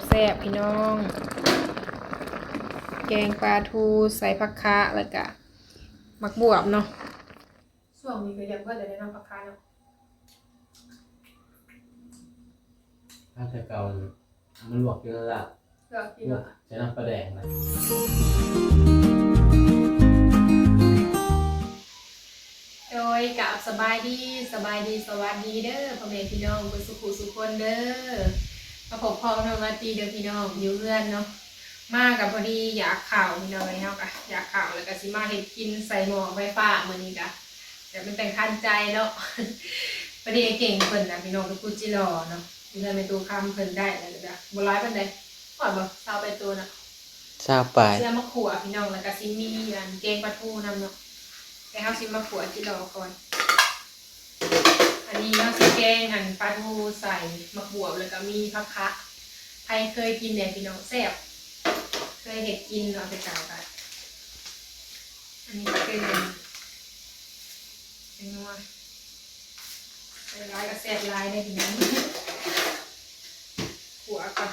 ແຊບໆ ພີ່ນ້ອງ ແກງປາທູໃສ່ຜັກຄະ ແລ້ວກະໝາກບວບເນາະ. ຊ່ວງນີ້ກໍຢາກເບິດແລ້ວເນາະ ຜັກຄະເນາະ. ຖ້າແຕ່ເກົ່າມັນລວກຢູ່ນັ້ນລະ ລວກກິນ ລວກໃສ່ນ້ຳປາແດກນະ. ໂດຍ ກາບສະບາຍດີ ສະບາຍດີ ສະຫວັດດີເດີ ພໍ່ແມ່ພີ່ນ້ອງເບິດສູ່ຜູ້ສູ່ຄົນເດີ. ມາພົບພໍ້ນ້ອງລາຕີເດີພີ່ນ້ອງ ຢູ່ເຮືອນເນາະ. ມາກໍພໍດີຢາກເຂົ້າພີ່ນ້ອງເອີຍ ເຮົາກໍຢາກເຂົ້າ ແລ້ວກໍຊິມາເຮັດກິນໃສ່ໝໍ້ໄຟຟ້າມື້ນີ້ກະ ແບບມັນຈັ່ງທັນໃຈເນາະ. ພໍດີອ້າຍເກັ່ງເພິ່ນນະພີ່ນ້ອງ ໄປຂຸດຈິຫຼໍ່ເນາະ ຢູ່ເຮືອນແມ່ຕູ້ຄຳ ເພິ່ນໄດ້ແລ້ວກະບໍ່ຫຼາຍປານໃດ ຮອດບໍ່ ຊາວປາຍໂຕເນາະ ຊາວປາຍ ຊິເອົາມາຂົ້ວພີ່ນ້ອງ ແລ້ວກະຊິມີອັນແກງປາທູນຳເນາະ. ແຕ່ເຮົາຊິມາຂົ້ວຈິຫຼໍ່ກ່ອນ. ອັນນີ້ເຮົາຊິແກງອັນປາທູໃສ່ໝາກບວບ ແລ້ວກະມີຜັກຄະ. ໃຜເຄີຍກິນແດ່ພີ່ນ້ອງ ແຊບ ເຄີຍເຮັດກິນເນາະ ແຕ່ເກົ່າກະ. ອັນນີ້ກໍເປັນອັນ ແປ້ງນົວ ໃສ່ຫຼາຍກໍແຊບຫຼາຍເດ້ພີ່ນ້ອງ. ຂົ້ວກ່ອນ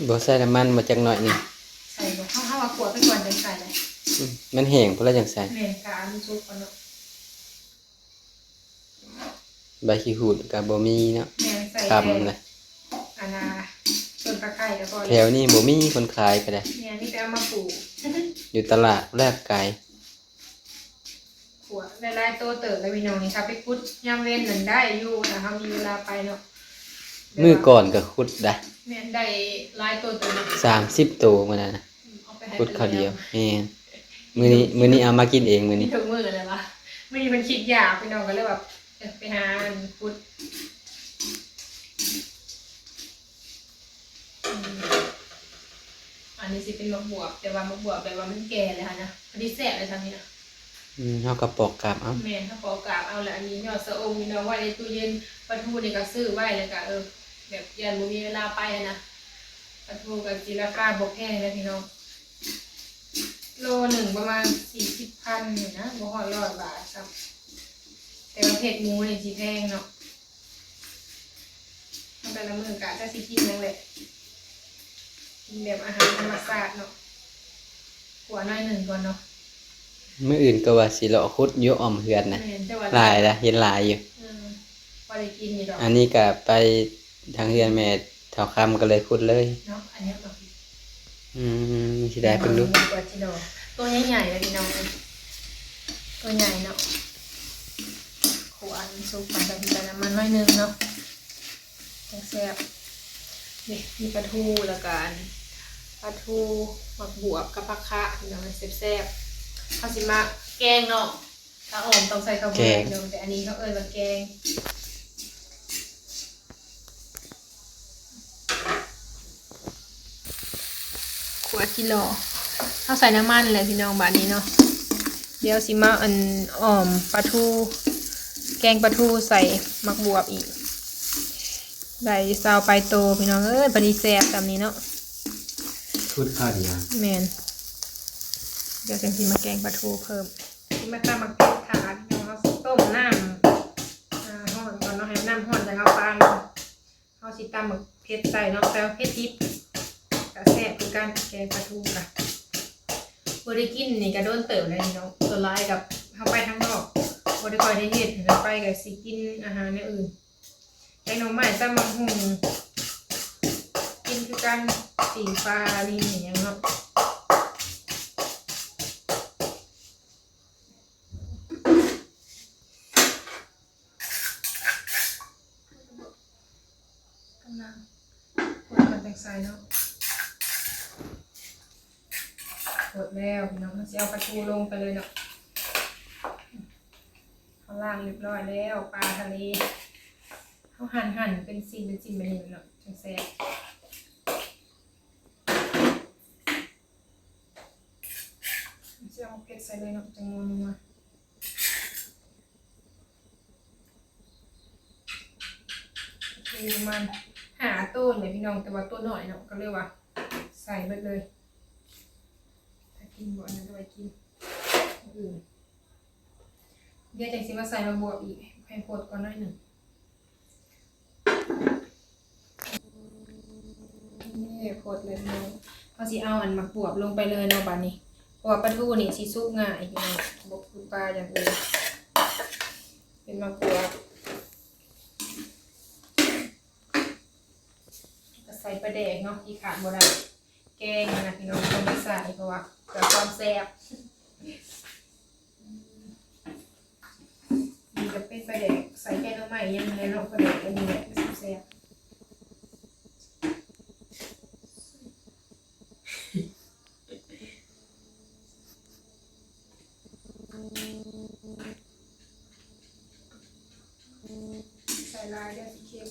ບໍ່ໃສ່ນ້ຳມັນບໍ່ຈັກໜ້ອຍໜຶ່ງ ໃສ່ບໍ່ ເຮົາ ເຮົາວ່າຂົ້ວໄປກ່ອນຈັ່ງໃສ່ເລີຍ. ອືມ ມັນແຫ້ງພຸ້ນລະຈັ່ງໃສ່. ແມ່ນ ຖ້າມັນສຸກກ່ອນເນາະ. ໃບຂີ້ຫູດກໍບໍ່ມີເນາະ. ແມ່ນ ໃສ່ແຕ່ ຄຳນະ ອັນນ່າ ຕົ້ນຕະໄຄກໍພໍແລ້ວ. ແຖວນີ້ບໍ່ມີຄົນຂາຍກໍໄດ້. ແມ່ນ ມີແຕ່ເອົາມາປູກ ຢູ່ຕະຫຼາດແລກກາຍ. ຂົວໄດ້ຫຼາຍໂຕເຕີບແລ້ວພີ່ນ້ອງນີ້ ຖ້າໄປຂຸດຍາມເວັນນັ້ນໄດ້ຢູ່ ຖ້າເຮົາມີເວລາໄປເນາະ. ມື້ກ່ອນກໍຂຸດໄດ໋. ແມ່ນ ໄດ້ຫຼາຍໂຕເຕີບເນາະ ສາມສິບໂຕມື້ນັ້ນນະ. ອືມ ເອົາໄປໃຫ້ ຂຸດຄາວດຽວ ແມ່ນ. ມື້ນີ້ ມື້ນີ້ເອົາມາກິນເອງມື້ນີ້. ມີທຸກມື້ແລ້ວວະ ມື້ນີ້ເພິ່ນຄິດຢາກພີ່ນ້ອງ ກໍເລີຍແບບ ເອີ ໄປຫາອັນຂຸດ. ອືມ ອັນນີ້ຊິເປັນໝາກບວບ ແຕ່ວ່າໝາກບວບແບບວ່າມັນແກ່ແລ້ວຫັ້ນນະ ພໍດີແຊບເລີຍຊ່ຳນີ້ນະ. ອືມ ເຮົາກໍປອກກາບເອົາ. ແມ່ນ ເຮົາປອກກາບເອົາ ແລ້ວອັນນີ້ຍອດຊະອົມພີ່ນ້ອງ ໄວ້ໃນຕູ້ເຢັນ. ປາທູນີ້ກໍຊື້ໄວ້ ແລ້ວກໍ ເອີ ແບບຢ້ານບໍ່ມີເວລາໄປຫັ້ນນະ. ປາທູກໍຊິລາຄາບໍ່ແພງເດ້ພີ່ນ້ອງ ໂລໜຶ່ງປະມານສີ່ສິບພັນນີ້ນະ ບໍ່ຮອດຮ້ອຍບາດຊ້ຳ. ແຕ່ວ່າເພັດໝູນີ້ຊິແພງເນາະ. ເຮົາແຕ່ລະມື້ກະຈັກຊິກິນຫຍັງແຫຼະ ກິນແບບອາຫານທຳມະຊາດເນາະ. ຂົ້ວໜ້ອຍໜຶ່ງກ່ອນເນາະ. ມື້ອື່ນກໍວ່າຊິເລາະຂຸດຢູ່ອ້ອມເຮືອນນະ. ແມ່ນ ແຕ່ວ່າຫຼາຍລະ ເຫັນຫຼາຍຢູ່. ເອີ ພໍໄດ້ກິນຢູ່ດອກ. ອັນນີ້ກໍໄປທາງເຮືອນແມ່ເຖົ້າຄຳກໍເລີຍຂຸດເລີຍເນາະ. ອັນນີ້ກໍ ອືມ ຊິໄດ້ເບິ່ງດູ ຕົວໃຫຍ່ໆ ເລີຍພີ່ນ້ອງ ຕົວໃຫຍ່ເນາະ. ຂົ້ວໃຫ້ມັນສຸກກ່ອນ ໃສ່ນ້ຳມັນໜ້ອຍໜຶ່ງເນາະ ຈັ່ງແຊບ. ນີ້ມີປາທູ ແລ້ວກະອັນປາທູ ໝາກບວບກັບຜັກຄະພີ່ນ້ອງ ແຊບໆ. ເຮົາຊິມາແກງເນາະ ຖ້າອ້ອມຕ້ອງໃສ່ເຂົ້າເບືອກພີ່ນ້ອງ ແຕ່ອັນນີ້ເຮົາເອີ້ນວ່າແກງ. ຂົ້ວຈິຫຼໍ່ ເຮົາໃສ່ນ້ຳມັນແລ້ວພີ່ນ້ອງ ບາດນີ້ເນາະ. ດຽວຊິມາອັນອ້ອມປາທູ ແກງປາທູໃສ່ໝາກບວບອີກ. ໄດ້ຊາວປາຍໂຕພີ່ນ້ອງເອີຍ ພໍດີແຊບຊ່ຳນີ້ເນາະ. ຂຸດຄາວດຽວ. ແມ່ນ ດຽວຈັ່ງຊິມາແກງປາທູເພີ່ມ. ຊິມາຕຳໝາກເຜັດຖ້າພີ່ນ້ອງ ເຮົາຊິຕົ້ມນ້ຳ ອ່າ ຮ້ອນກ່ອນເນາະ ໃຫ້ນ້ຳຮ້ອນ ຈັ່ງເອົາປາລົງ. ເຮົາຊິຕຳໝາກເຜັດໃສ່ເນາະ ແຕ່ວ່າເຜັດດິບກະແຊບຄືກັນ ແກງປາທູກະ ບໍ່ໄດ້ກິນນີ້ກະດົນເຕີບແລ້ວພີ່ນ້ອງ. ສ່ວນຫຼາຍກະເຮົາໄປທາງນອກ ບໍ່ໄດ້ຄ່ອຍໄດ້ເຮັດ ໄປກະຊິກິນອາຫານແນວອື່ນ ແກງໜໍ່ໄມ້ ຕຳໝາກຫຸ່ງ ກິນຄືກັນ ປີ້ງປາ ນີ້ຫຍັງເນາະ. ກຳລັງຄົນກັນຈັ່ງໃສ່ເນາະ. ຄົນແລ້ວພີ່ນ້ອງ ເຮົາຊິເອົາປາທູລົງໄປເລີຍເນາະ. ເຮົາລ້າງຮຽບຮ້ອຍແລ້ວ ປາທະເລ ເຮົາຫັ່ນໆ ເປັນຊິ້ນເປັນຊິ້ນແບບນີ້ເນາະ ຈັ່ງແຊບ. ຊິເອົາເຜັດໃສ່ເລີຍເນາະ ຈັ່ງນົວໆ. ມີປະມານຫ້າໂຕນີ້ພີ່ນ້ອງ ແຕ່ວ່າໂຕນ້ອຍເນາະ ກໍເລີຍວ່າໃສ່ເບິດເລີຍ. ຖ້າກິນບໍ່ອັນນັ້ນກໍໄວ້ກິນມື້ອື່ນ. ດຽວຈັ່ງຊິມາໃສ່ໝາກບວບອີກ ໃຫ້ຟົດກ່ອນໜ້ອຍໜຶ່ງ. ນີ້ຟົດແລ້ວເນາະ ເຮົາຊິເອົາອັນໝາກບວບລົງໄປເລີຍເນາະບາດນີ້ ເພາະວ່າປາທູນີ້ຊິສຸກງ່າຍເນາະ ບໍ່ຄືປາຢ່າງອື່ນ ເປັນໝາກບວບ. ກໍໃສ່ປາແດກເນາະ ທີ່ຂາດບໍ່ໄດ້ ແກງນະພີ່ນ້ອງ ຕ້ອງໄດ້ໃສ່ ເພາະວ່າເພື່ອຄວາມແຊບ. ນີ້ກໍເປັນປາແດກໃສ່ແກງໜໍ່ໄມ້ຢ່າງໜຶ່ງແຫຼະເນາະ ປາແດກອັນນີ້ແຫຼະແຊບໆ. ໃສ່ຫຼາຍເດີຊິເຄັມ.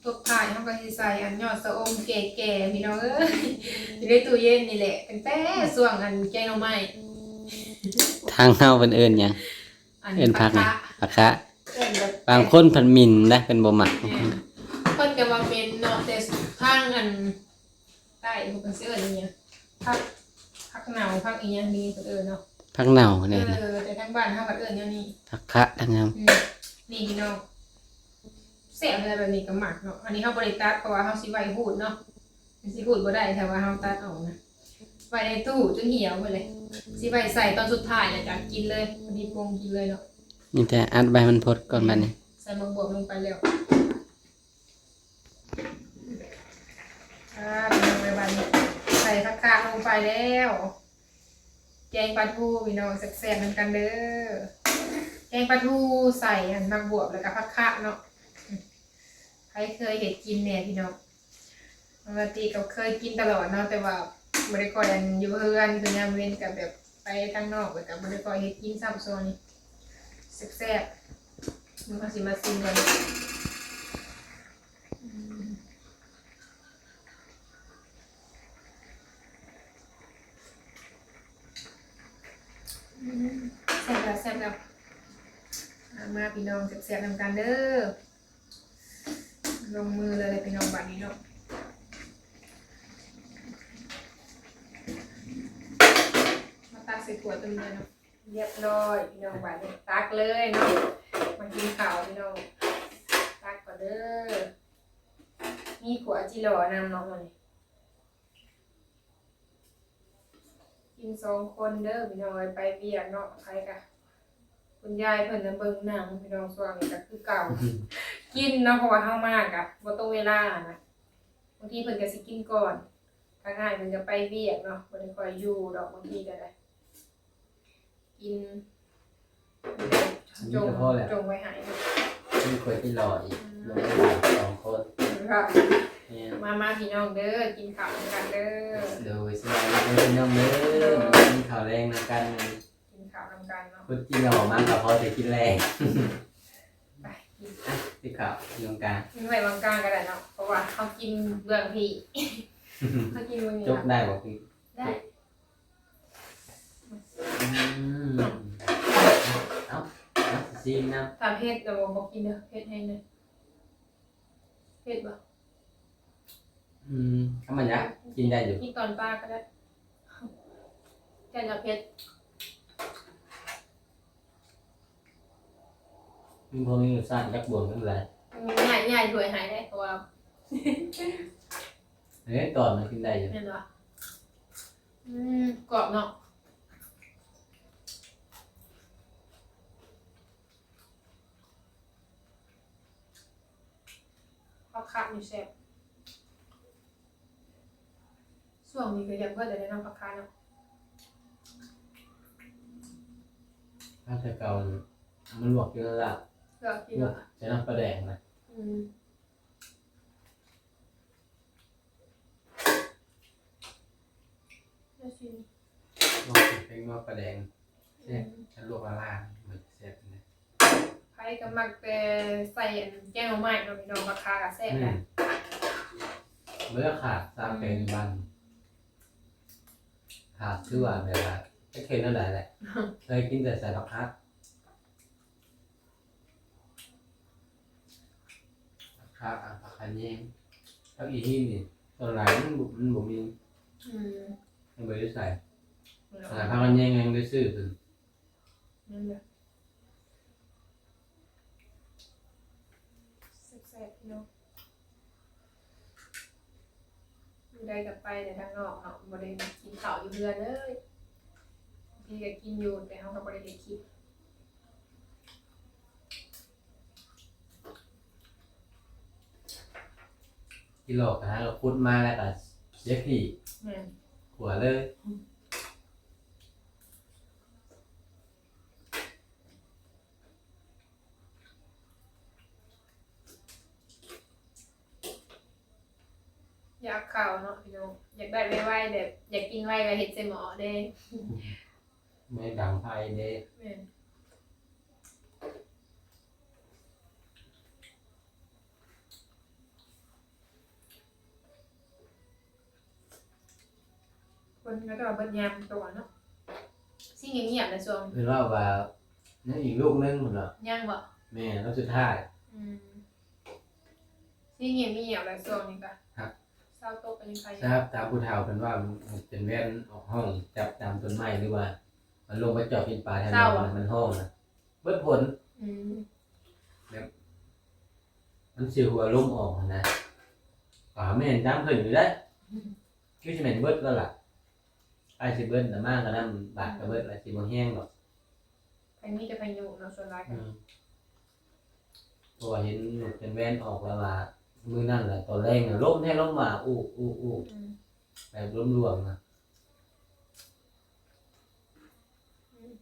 ຕົບທ້າຍເຮົາກໍຊິໃສ່ອັນຍອດຊະອົມແກ່ໆ ພີ່ນ້ອງເອີຍ ຢູ່ໃນຕູ້ເຢັນນີ້ແຫຼະ ຕັ້ງແຕ່ຊ່ວງອັນແກງໜໍ່ໄມ້. ທາງເຮົາເພິ່ນເອີ້ນຫຍັງ? ອັນ ເອີ້ນຜັກຫຍັງ? ຜັກຄະ ຜັກຄະ. ເອີ້ນແບບ ບາງຄົນເພິ່ນໝິ່ນນະ ເພິ່ນບໍ່ມັກ. ແມ່ນ ເພິ່ນກໍວ່າເໝັນເນາະ ແຕ່ທາງອັນ ໃຕ້ເພິ່ນຊິເອີ້ນອີ່ຫຍັງ ຜັກ ຜັກເນົ່າ ຜັກອີ່ຫຍັງນີ້ເພິ່ນເອີ້ນເນາະ ຜັກເນົ່ານີ້. ເອີ ແຕ່ທາງບ້ານເຮົາກໍເອີ້ນແນວນີ້ ຜັກຄະທາງເຮົາ. ອືມ ນີ້ພີ່ນ້ອງ ແຊບແທ້ ແບບນີ້ກໍມັກເນາະ. ອັນນີ້ເຮົາບໍ່ໄດ້ຕັດ ເພາະວ່າເຮົາຊິໄວ້ຮູດເນາະ ມັນຊິຮູດບໍ່ໄດ້ ຖ້າວ່າເຮົາຕັດອອກນະ ໄວ້ໃນຕູ້ຈົນຫ່ຽວພຸ້ນແຫຼະ ຊິໄວ້ໃສ່ຕອນສຸດທ້າຍ ແລ້ວກໍກິນເລີຍ ພໍດີປົງກິນເລີຍເນາະ. ມີແຕ່ອັດໄວ້ໃຫ້ມັນຟົດກ່ອນ ແມ່ນ ບາດນີ້ ໃສ່ໝາກບວບລົງໄປແລ້ວ. ອ່າ ພີ່ນ້ອງເອີຍ ບາດນີ້ໃສ່ຜັກຄະລົງໄປແລ້ວ ແກງປາທູພີ່ນ້ອງ ແຊບໆນຳກັນເດີ ແກງປາທູໃສ່ອັນໝາກບວບ ແລ້ວກໍຜັກຄະເນາະ. ໃຜເຄີຍເຮັດກິນແດ່ພີ່ນ້ອງ? ປົກກະຕິກໍເຄີຍກິນຕະຫຼອດເນາະ ແຕ່ວ່າບໍ່ໄດ້ຄ່ອຍອັນຢູ່ເຮືອນ ຄືຍາມເວັນກໍແບບໄປທາງນອກ ແລ້ວກໍບໍ່ໄດ້ຄ່ອຍເຮັດກິນຊ້ຳ ຊ່ວງນີ້. ແຊບໆ ມື້ເຮົາຊິມາຊີມເບິ່ງ. ອືມ ອືມ ແຊບແລ້ວ ແຊບແລ້ວ. ມາ ມາພີ່ນ້ອງ ແຊບໆນຳກັນເດີ. ລົງມືເລີຍແຫຼະພີ່ນ້ອງ ບາດນີ້ເນາະ. ມາຕັກໃສ່ຖ້ວຍຕົວນີ້ເນາະ. ຮຽບຮ້ອຍພີ່ນ້ອງ ບາດນີ້ຕັກເລີຍເນາະ ມາກິນເຂົ້າພີ່ນ້ອງ. ຕັກກ່ອນເດີ ມີຂົ້ວຈິຫຼໍ່ນຳເນາະມື້ນີ້ ກິນສອງຄົນເດີພີ່ນ້ອງເອີຍ ໄປວຽກເນາະ ໃຜກະ ຄຸນຍາຍເພິ່ນນະເບິ່ງໜັງພີ່ນ້ອງ ຊ່ວງນີ້ກະຄືເກົ່າ ກິນເນາະ ເພາະວ່າເຮົາມາກະບໍ່ຕົງເວລານະ ບາງທີເພິ່ນກະຊິກິນກ່ອນ ທາງອ້າຍເພິ່ນກະໄປວຽກເນາະ ບໍ່ໄດ້ຄ່ອຍຢູ່ດອກ ບາງທີກະໄດ້ ກິນ ມີແຕ່ ມີແຕ່ພໍແລ້ວ ຈົ່ງໄວ້ໃຫ້ ມີຂ້ອຍກິນຫຼໍ່ອີກ ອືມ ລົງໄປສອງຄົນ ແມ່ນ ມາ ມາພີ່ນ້ອງເດີ ກິນເຂົ້ານຳກັນເດີ. ໂດຍ ສະບາຍດີເດີພີ່ນ້ອງເດີ ກິນເຂົ້າແລງນຳກັນ ກິນເຂົ້ານຳກັນເນາະ ຄົນກິນຫຼໍ່ມາກໍພໍໄດ້ກິນແລງ ໄປກິນ ອ່ະ ກິນເຂົ້າຢູ່ກາງ ກິນໄວ້ວາງກາງກໍໄດ້ເນາະ ເພາະວ່າເຮົາກິນເບື້ອງພີ້ ເຮົາກິນເບື້ອງນີ້ ຈົກໄດ້ບໍ່? ໄດ້ ອືມ ເອົາ ເອົາ ຊິຊີມນຳ ຖ້າເຜັດແລ້ວບໍ່ ບໍ່ກິນເດີ ເຜັດແຮງເດີ ເຜັດບໍ່? ອືມ ທຳມະດາ ກິນໄດ້ຢູ່ ກິນຕອນປາກໍໄດ້ ຢ້ານວ່າເຜັດ. ມັນບໍ່ມີລົດຊາດຈັກບ່ອນເປັນໃດ ອືມ ຍ້າຍ ຍ້າຍຖ້ວຍໃຫ້ເດ້ ເພາະວ່າ ເອີ ຕອນມັນກິນໄດ້ຢູ່ ແມ່ນບໍ່? ອືມ ກອບເນາະ ຜັກຄະນີ້ແຊບ ຊ່ວງນີ້ກໍຢາກເບິດແລ້ວເນາະ ຜັກຄະເນາະ ຖ້າແຕ່ເກົ່າມັນລວກກິນລະ ລວກກິນລະ ໃສ່ນ້ຳປາແດກນະ ອືມ ລວກກິນແປ້ງນົວປາແດກ ແຊບ ອືມ ຄັນລວກລະລາຍ ມັນຈະແຊບປານໃດ. ໃຜກໍມັກແຕ່ໃສ່ອັນແກງໜໍ່ໄມ້ເນາະພີ່ນ້ອງ ຜັກຄະກໍແຊບ ອືມ ນະ ບໍ່ໄດ້ຂາດສາມແກງຢູ່ບ້ານ ຂາດຄືວ່າແບບວ່າຈັກເຮັດແນວໃດແຫຼະ ເຄີຍກິນແຕ່ໃສ່ຜັກຄະ ຜັກຄະ ຜັກຂະແຍງ ຜັກອີຫີນນີ້ ສ່ວນຫຼາຍມັນບໍ່ ມັນບໍ່ມີ ອືມ ມັນບໍ່ໄດ້ໃສ່ ແມ່ນ ຂະໜາດຜັກຂະແຍງຍັງໄດ້ຊື້ເພິ່ນ ນັ້ນແຫຼະ ໄດ້ກັບໄປແຕ່ທາງນອກເນາະ ບໍ່ໄດ້ກິນເຂົ້າຢູ່ເຮືອນເລີຍ. ບາງທີກໍກິນຢູ່ ແຕ່ເຮົາກໍບໍ່ໄດ້ເຮັດຄລິບ. ກິນຫຼອກຫາກໍຂຸດມາແລ້ວກໍເສຍຂີ້. ແມ່ນ. ຂົວເລີຍ. ອືມ. ຢາກເຂົ້າເນາະພີ່ນ້ອງ ຢາກໄດ້ໄວໆ ແບບຢາກກິນໄວກໍເຮັດໃສ່ໝໍ້ເດ້ ໃນດັງໄຟເດ້. ແມ່ນ. ຄົນກໍຈະວ່າເບິດຍາມຕົວເນາະ ຊິງຽບໆແຫຼະຊ່ວງ ເພິ່ນເວົ້າວ່າຍັງອີກລູກໜຶ່ງພຸ້ນເນາະ. ຍັງບໍ່? ແມ່ນ ລອກສຸດທ້າຍ. ອືມ ຊິງຽບໆແຫຼະຊ່ວງນີ້ກະ ຮະ ຊາວຕົກກໍຍັງໄຄ. ຊາບຕາມຜູ້ເຖົ້າເພິ່ນວ່າ ມັນເປັນແວ່ນອອກຫ້ອງ ຈັບຕາມຕົ້ນໄມ້ ຫຼືວ່າມັນລົງໄປເຈາະກິນປາແຖວນັ້ນ ມັນຮ້ອງນະ ເບິດຜົນ. ອືມ ແບບມັນຊິຫົວລົມອອກຫັ້ນນະ. ກໍແມ່ນຕາມເພິ່ນຢູ່ແຫຼະ ອືມ ຄືຊິແມ່ນເບິດແລ້ວລະ ໃກ້ຊິເບິດລະ ມາກໍນຳບາດກໍເບິດລະ ຊິບໍ່ແຮງດອກ. ມັນມີແຕ່ພາຍຸເນາະ ສ່ວນຫຼາຍກໍ ອືມ ເພາະວ່າເຫັນເປັນແວ່ນອອກແລ້ວວ່າ ມື້ນັ້ນລະຕອນແລງນະ ລົມແທ້ລົມວ່າ ອູກໆໆ ອືມ ແບບລວມໆນະ. ອືມ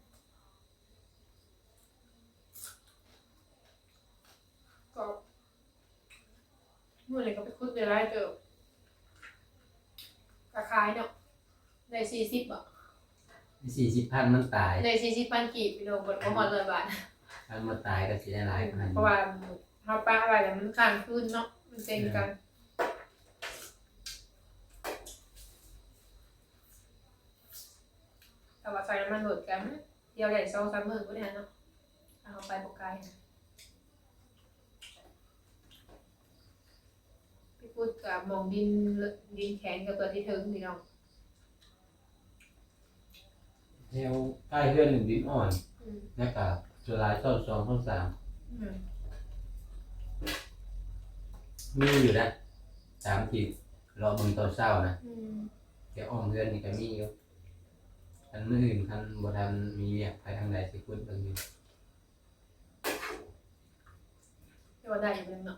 ກໍມື້ນີ້ກໍໄປຂຸດໄດ້ຫຼາຍເຕີບ ກໍຂາຍເນາະ ໄດ້ສີ່ສິບບໍ? ສີ່ສິບພັນມັນຕາຍ ໄດ້ສີ່ສິບພັນກີບພີ່ນ້ອງ ບໍ່ ບໍ່ຮອດຮ້ອຍບາດ. ຄັນບໍ່ຕາຍກໍຊິໄດ້ຫຼາຍກວ່ານັ້ນ ເພາະວ່າເຮົາປະໄວ້ແລ້ວມັນຄ້າງຄືນເນາະ ມັນເຕັມກັນ. ແຕ່ວ່າໃສ່ນ້ຳມັນລົດກໍ ມັນທ່ຽວໄດ້ສອງສາມມື້ພຸ້ນແຫຼະເນາະ ເຮົາໄປບໍ່ໄກນະ. ໄປຂຸດກໍໝ່ອງດິນ ດິນແຂງກໍເພື່ອຊິເຖິງພີ່ນ້ອງ ແຖວໃກ້ເຮືອນນີ້ດິນອ່ອນ. ອືມ ແລ້ວກໍສ່ວນຫຼາຍຊ່ອນສອງ ຊ່ອນສາມ. ອືມ ມີຢູ່ນະ ຕາມທີ່ເລາະເບິ່ງຕອນເຊົ້ານະ. ອືມ ແຖວອ້ອມເຮືອນນີ້ກໍມີຢູ່. ຄັນມື້ອື່ນ ຄັນບໍ່ທັນມີວຽກໄປທາງໃດ ຊິຂຸດເບິ່ງຢູ່. ແຕ່ວ່າໄດ້ຢູ່ເນາະ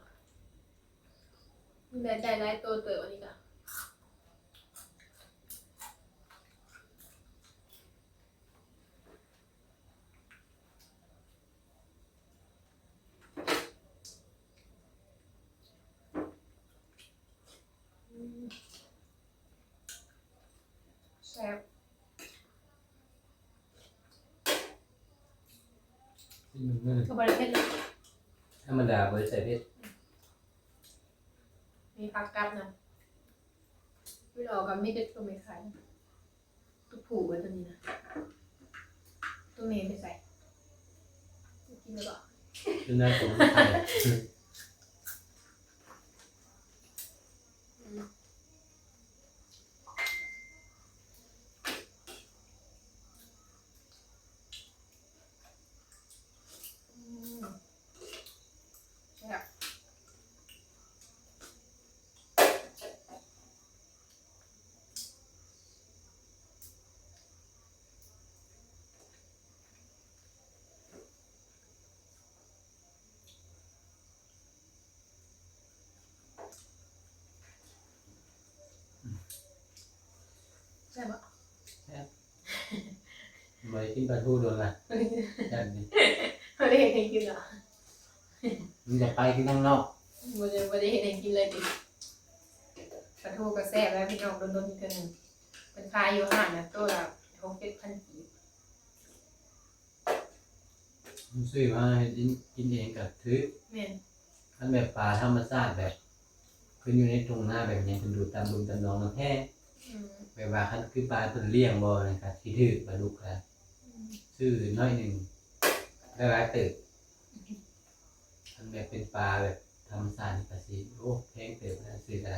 ໄດ້ ໄດ້ຫຼາຍໂຕເຕີບອັນນີ້ກະ. ອືມ ແຊບ. ຊິມເບິ່ງເດີ ກໍບໍ່ໄດ້ເຜັດເລີຍ ທຳມະດາບໍ່ໄດ້ໃສ່ເຜັດ. ມີຜັກກັບນຳ ເວລາອອກກໍມີແຕ່ໂຕແມ່ຂາຍ ໂຕຜູ້ເບິດໂຕນີ້ນະ. ໂຕແມ່ໄປໃສ? ກິນແລ້ວບໍ່? ຄືໜ້າຕົວມັນໄຂ່. ອືມ ອືມ ແຊບ. ແຊບບໍ່? ແຊບ. ບໍ່ໄດ້ກິນປາທູດົນລະ ແຊບນີ້ ບໍ່ໄດ້ເຮັດໃຫ້ກິນເນາະ. ມັນຈະໄປກິນທາງນອກ ບໍ່ໄດ້ ບໍ່ໄດ້ເຮັດໃຫ້ກິນເລີຍຕິ. ປາທູກໍແຊບແລ້ວພີ່ນ້ອງ ດົນໆກິນເທື່ອໜຶ່ງ. ເພິ່ນຂາຍຢູ່ຮ້ານນະ ໂຕລະຫົກເຈັດພັນກີບ. ຊື້ມາເຮັດກິນເອງກໍຖືກ. ແມ່ນ. ຄັນແບບປາທຳມະຊາດ ແບບຂຶ້ນຢູ່ໃນທົ່ງນາແບບຫຍັງ ເພິ່ນດູດຕາມລຸ່ມຕາມໜອງນະ ແພງ. ອືມ ແບບວ່າຄັນຄືປາເພິ່ນລ້ຽງບໍ່ນັ້ນກໍຊິຖືກ ປາດຸກກະ. ອືມ ຊື້ໜ້ອຍໜຶ່ງໄດ້ຫຼາຍເຕີບ. ອືມ ຄັນແບບເປັນປາແບບທຳມະຊາດນີ້ກໍຊິ ໂອ້ ແພງເຕີບນະ ຊື້ກໍໄດ້.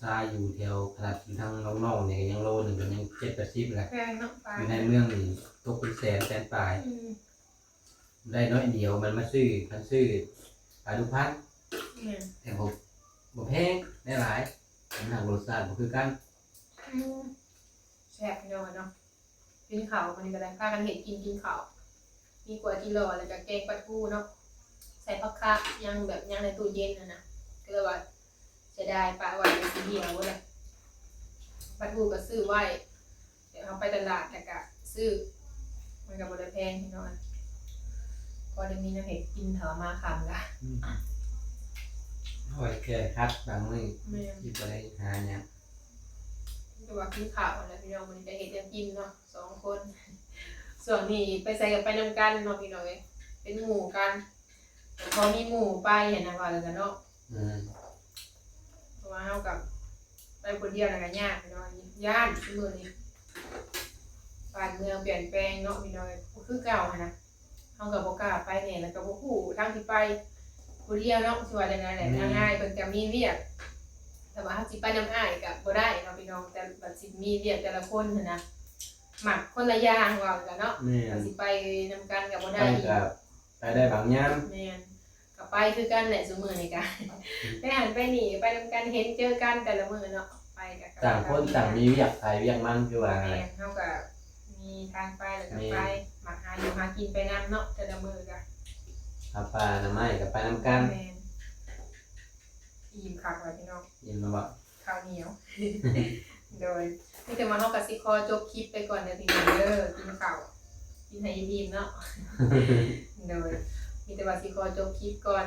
ຊາຢູ່ແຖວຂະໜາດຢູ່ທາງນອກໆນີ້ກໍຍັງໂລໜຶ່ງກໍຍັງເຈັດແປດສິບແຫຼະ. ແພງເນາະ ປາ ຢູ່ໃນເມືອງນີ້ຕົກເປັນແສນ ແສນປາຍ. ອືມ ໄດ້ໜ້ອຍດຽວ ມັນມາຊື້ ຄັນຊື້ປາດຸກພັນ. ແມ່ນ ແຕ່ບໍ່ບໍ່ແພງ ໄດ້ຫຼາຍ ສຳລັບລົດຊາດບໍ່ຄືກັນ ອືມ ແຊບພີ່ນ້ອງເອີຍເນາະ ກິນເຂົ້າມື້ນີ້ກໍໄດ້ ພາກັນເຮັດກິນ ກິນເຂົ້າ ມີກວຍຈີ່ຫຼໍ່ ແລ້ວກໍແກງປາທູເນາະ ໃສ່ຜັກຄະ ຍັງແບບຍັງໃນຕູ້ເຢັນຫັ້ນນະ ກໍເລີຍວ່າເສຍດາຍປະໄວ້ ດຽວຊິຫ່ຽວເບິດແຫຼະ ປາທູກໍຊື້ໄວ້ ດຽວເຮົາໄປຕະຫຼາດແລ້ວກະຊື້ ມັນກະບໍ່ໄດ້ແພງພີ່ນ້ອງ ພໍໄດ້ມີແນວເຮັດກິນຖ້າວ່າມາຄ່ຳກະ ອືມ ເອົາໄວ້ແກ້ຂັດບາງມື້ ແມ່ນ ຊິບໍ່ໄດ້ຫາຫຍັງ ແຕ່ວ່າກິນເຂົ້າຫັ້ນແຫຼະພີ່ນ້ອງ ມື້ນີ້ກະເຮັດແນວກິນເນາະ ສອງຄົນ ຊ່ວງນີ້ໄປໃສກະໄປນຳກັນເນາະພີ່ນ້ອງເອີຍ ເປັນໝູ່ກັນ ພໍມີໝູ່ໄປຫັ້ນນະ ວ່າແລ້ວກະເນາະ ອືມ ເພາະວ່າເຮົາກະໄປຜູ້ດຽວແລ້ວກະຍາກພີ່ນ້ອງ ຢ້ານຊຸມື້ນີ້ ບ້ານເມືອງປ່ຽນແປງເນາະພີ່ນ້ອງ ບໍ່ຄືເກົ່າຫັ້ນນະ ເຮົາກໍບໍ່ກ້າໄປແດ່ ແລ້ວກໍບໍ່ຮູ້ທາງຊິໄປ ຜູ້ດຽວເນາະ ຊິວ່າຈັ່ງໃດແຫຼະ ແມ່ນ ທາງອ້າຍເພິ່ນກໍມີວຽກ ແຕ່ວ່າເຮົາຊິໄປນຳອ້າຍກໍບໍ່ໄດ້ເນາະພີ່ນ້ອງ ແຕ່ບັດຊິມີວຽກແຕ່ລະຄົນຫັ້ນນະ ມັກຄົນລະຢ່າງ ເວົ້າກັນເນາະ ແມ່ນ ກໍຊິໄປນຳກັນກໍບໍ່ໄດ້ ໄປກໍໄປໄດ້ບາງຍາມ ແມ່ນ ກໍໄປຄືກັນແຫຼະຊຸມື້ນີ້ກະ ໄປຫັ້ນໄປນີ້ໄປນຳກັນ ເຫັນເຈີກັນແຕ່ລະມື້ເນາະ ໄປກໍຕ່າງຄົນຕ່າງມີວຽກໃຜວຽກມັນຄືວ່າ ແມ່ນ ເຮົາກໍມີທາງໄປແລ້ວກໍໄປ ມັກຫາຢູ່ຫາກິນໄປນຳເນາະ ແຕ່ລະມື້ກໍ ຫາປ່າໜໍ່ໄມ້ກໍໄປນຳກັນ ແມ່ນ ອີ່ມຄັກວ່າພີ່ນ້ອງ ອີ່ມແລ້ວບໍ່ ເຂົ້າໜຽວ ໂດຍ ມີແຕ່ວ່າເຮົາກໍຊິຂໍຈົບຄລິບໄປກ່ອນເດີພີ່ນ້ອງເດີ ກິນເຂົ້າ ກິນໃຫ້ອີ່ມໆເນາະ ໂດຍ ມີແຕ່ວ່າຊິຂໍຈົບຄລິບກ່ອນ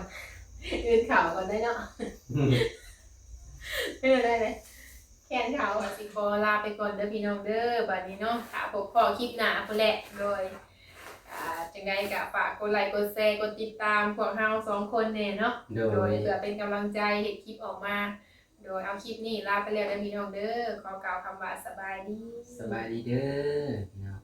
ອື່ນເຂົ້າກ່ອນໄດ້ເນາະ ເປັນແນວໃດແຫຼະ ແຂນເຂົາ ກໍຊິຂໍລາໄປກ່ອນເດີພີ່ນ້ອງເດີ ບາດນີ້ເນາະ ຖ້າພົບພໍ້ຄລິບໜ້າພຸ້ນແຫຼະ ໂດຍ ອ່າ ຈັ່ງໃດກໍຝາກກົດໄລກົດແຊ ກົດຕິດຕາມພວກເຮົາສອງຄົນແດ່ເນາະ ໂດຍ ໂດຍ ເພື່ອເປັນກຳລັງໃຈເຮັດຄລິບອອກມາ ໂດຍ ເອົາ ຄລິບນີ້ລາໄປແລ້ວເດີພີ່ນ້ອງເດີ ຂໍກ່າວຄຳວ່າສະບາຍດີ ສະບາຍດີເດີ ພີ່ນ້ອງ